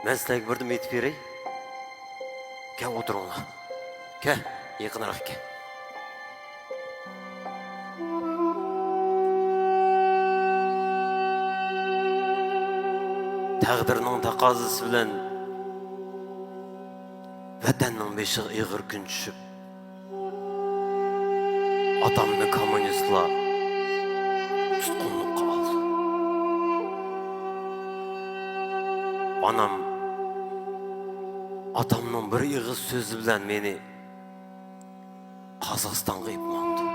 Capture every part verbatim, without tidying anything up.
مەن سىلەرگە بىردىن ئېيتىپ بېرەي. كەل، ئولتۇرۇڭلار. كەل، يېقىنراق كەل. تەقدىرنىڭ تەقەززاسى بىلەن ۋەتەننىڭ بېشىغا ئېغىر كۈن چۈشۈپ، ئاتامنى كوممۇنىستلار تۇتقۇنلۇققا ئالدى. ئانام، ئاتامنىڭ بىر ئېغىز سۆزى بىلەن مېنى قازاقىستانغا ئېلىپ ماڭدى.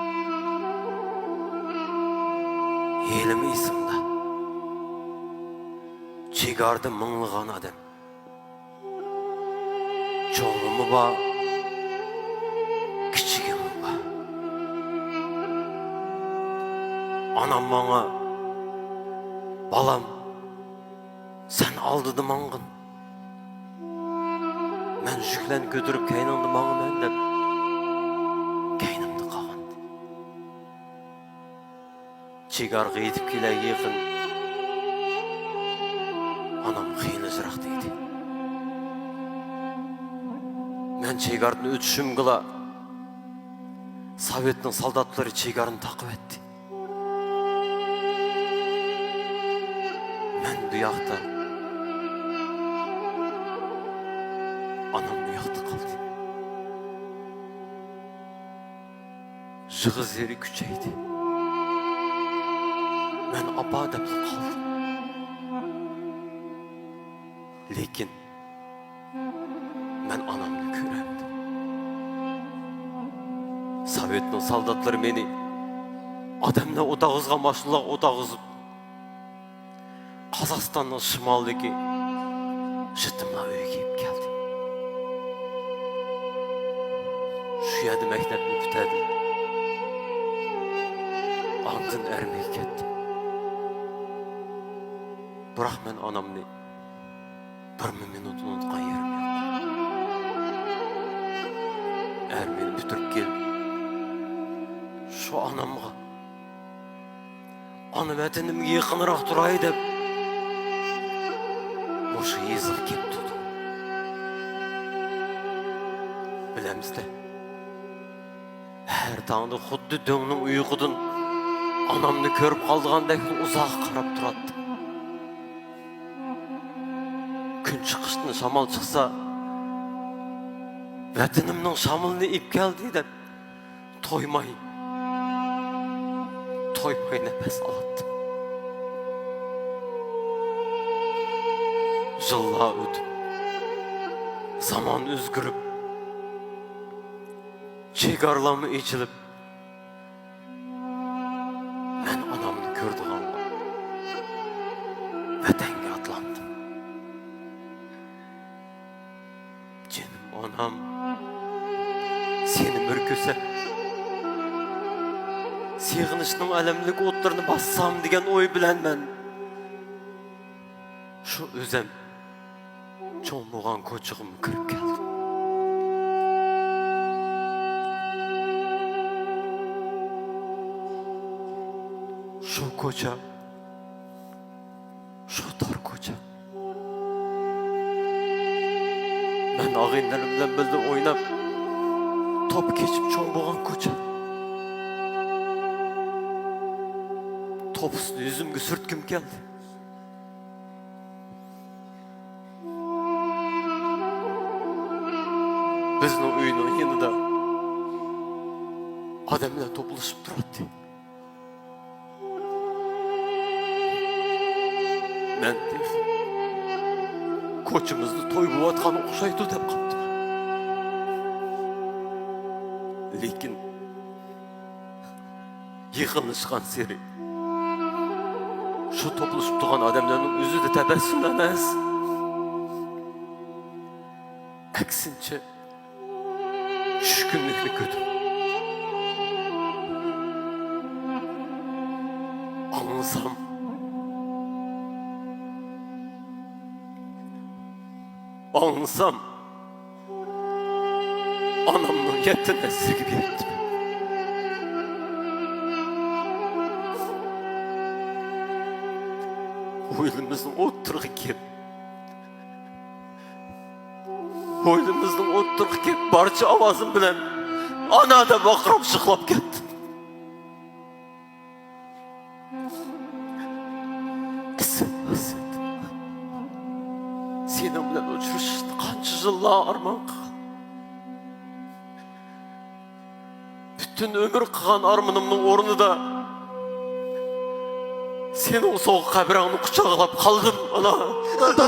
ھېلىمۇ ئېسىمدە. چېگرادىن مىڭلىغان ئادەم. چوڭىمۇ بار، كىچىكىمۇ بار. ئانام ماڭا، بالام، سەن ئالدىدا ماڭغىن. مەن يۈكلەرنى كۆتۈرۈپ كەينىڭدە ماڭىمەن دەپ، كەينىمدە قالغانىدى. چېگرىغا يېتىپ كېلەرگە يېقىن ئانام خېلى يىراقتا ئىدى. مەن چېگرىدىن ئۆتۈشۈمگىلا سوۋېتنىڭ سالداتلىرى چېگرىنى تاقىۋەتتى. مەن بۇ ياقتا، ئانام بۇ ياقتا قالدى. يىغا زېرى كۈچەيدى. مەن ئاپا دەپلا قالدىم. لېكىن مەن ئانامنى كۆرەلمىدىم. سوۋېتنىڭ سالداتلىرى مېنى ئادەملەر ئولتۇرغۇزغان ماشىنىلارغا ئولتۇرغۇزۇپ، قازاقىستاننىڭ شىمالىدىكى يېتىملار ئۆيىگە ئېلىپ كەلدى. شۇ يەردە مەكتەپنى پۈتتۈردۈم. ئاندىن ئارمىيەگە كەتتىم. بىراق مەن ئانامنى بىرمۇ مىنۇت ئۇنتۇغان يېرىم يوق. ئارمىيەنى پۈتتۈرۈپ كېلىپ، شۇ ئانامغا، ئانا ۋەتىنىمگە يېقىنراق تۇراي دەپ، مۇشۇ يېزىغا كېلىپ تۇردۇم. بىلەمسىلەر، ھەر تاڭدا خۇددى دۆڭنىڭ ئۇيقۇدىن ئانامنى كۆرۈپ قالىدىغاندەكلا ئۇزاققا قاراپ تۇراتتىم. كۈن چىقىشتىن شامال چىقسا، ۋەتىنىمنىڭ شامىلىنى ئېلىپ كەلدى دەپ، تويماي، تويماي نەپەس ئالاتتىم. يىللار ئۆتۈپ، زامان ئۆزگىرىپ، چېگرالارمۇ ئېچىلىپ، مەن ئانامنى كۆرىدىغانغا ۋەتەنگە ئاتلاندىم. جېنىم ئانام، سېنى بىر كۆرسەم، سېغىنىشنىڭ ئەلەملىك ئوتلىرىنى باسسام دېگەن ئوي بىلەن مەن شۇ ئۆزۈم چوڭ بولغان كوچىغىمۇ كىرىپ كەلدىم. شۇ كوچا، شۇ تار كوچا. مەن ئاغىنىلىرىم بىلەن بىللە ئويناپ، توپ كېچىپ چوڭ بولغان كوچا. توپىسىنى يۈزۈمگە سۈرتكۈم كەلدى. بىزنىڭ ئۆينىڭ يېنىدا ئادەملەر توپلىشىپ تۇراتتى. مەن تېخى كوچىمىزدا توي بولۇۋاتقان ئوخشايدۇ دەپ قاپتىمەن. لېكىن يېقىنلاشقانسېرى شۇ توپلىشىپ تۇرغان ئادەملەرنىڭ يۈزىدە تەبەسسۇم ئەمەس، ئەكسىنچە، چۈشكۈنلۈكنى كۆردۈم. ئاڭلىسام، ئاڭلىسام، ئانامنىڭ يەتتە نەسلىگە بېرىپتىمەن. ھويلىمىزنىڭ ئوتتۇرىغا كېلىپ، ھويلىمىزنىڭ ئوتتۇرىغا كېلىپ، بارچە ئاۋازىم بىلەن «ئانا» دەپ ۋارقىراپ يىغلاپ كەتتىم. ئىسىت، ئىسىت. سېنىڭ بىلەن ئۇچرىشىشنى قانچە يىللار ئارمان قىلغان. پۈتۈن ئۆمۈر قىلغان ئارمىنىمنىڭ ئورنىدا سېنىڭ سوغۇق قەبرەڭنى قۇچاقلاپ قالدىم، ئانا. دادا!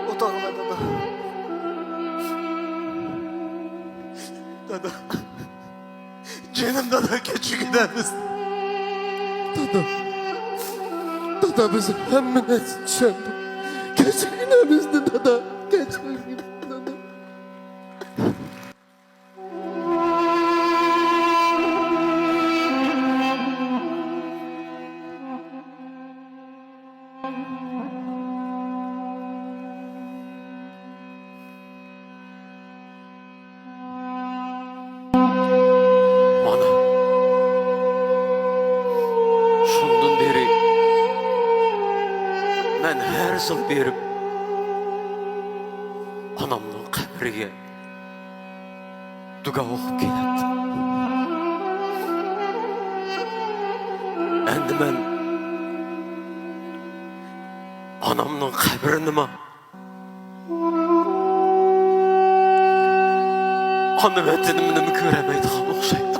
ئوتاغلا، دادا. دادا. جېنىم دادا، كەچۈرگىنە بىزنى. دادا. دادا، بىز ھەممە نەرسىنى چۈشەندۇق. كەچۈرگىنە بىزنى، دادا. كەچۈرگىنە، دادا. مانا، شۇندىن بېرى مەن ھەر يىل بېرىپ، ئانامنىڭ قەبرىگە دۇگا ئوقۇپ كېلەتتىم. ئەمدى مەن ئانامنىڭ قەبرىنىمۇ، ئانا ۋەتىنىمنىمۇ كۆرەلمەيدىغان ئوخشايدۇ.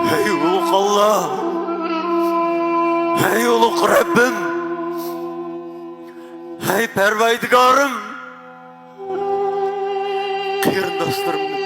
ھەي ئۇلۇغ ئاللا! ھەي ئۇلۇغ رەببىم! ھەي پەرۋەردىگارىم! قېرىنداشلىرىمنى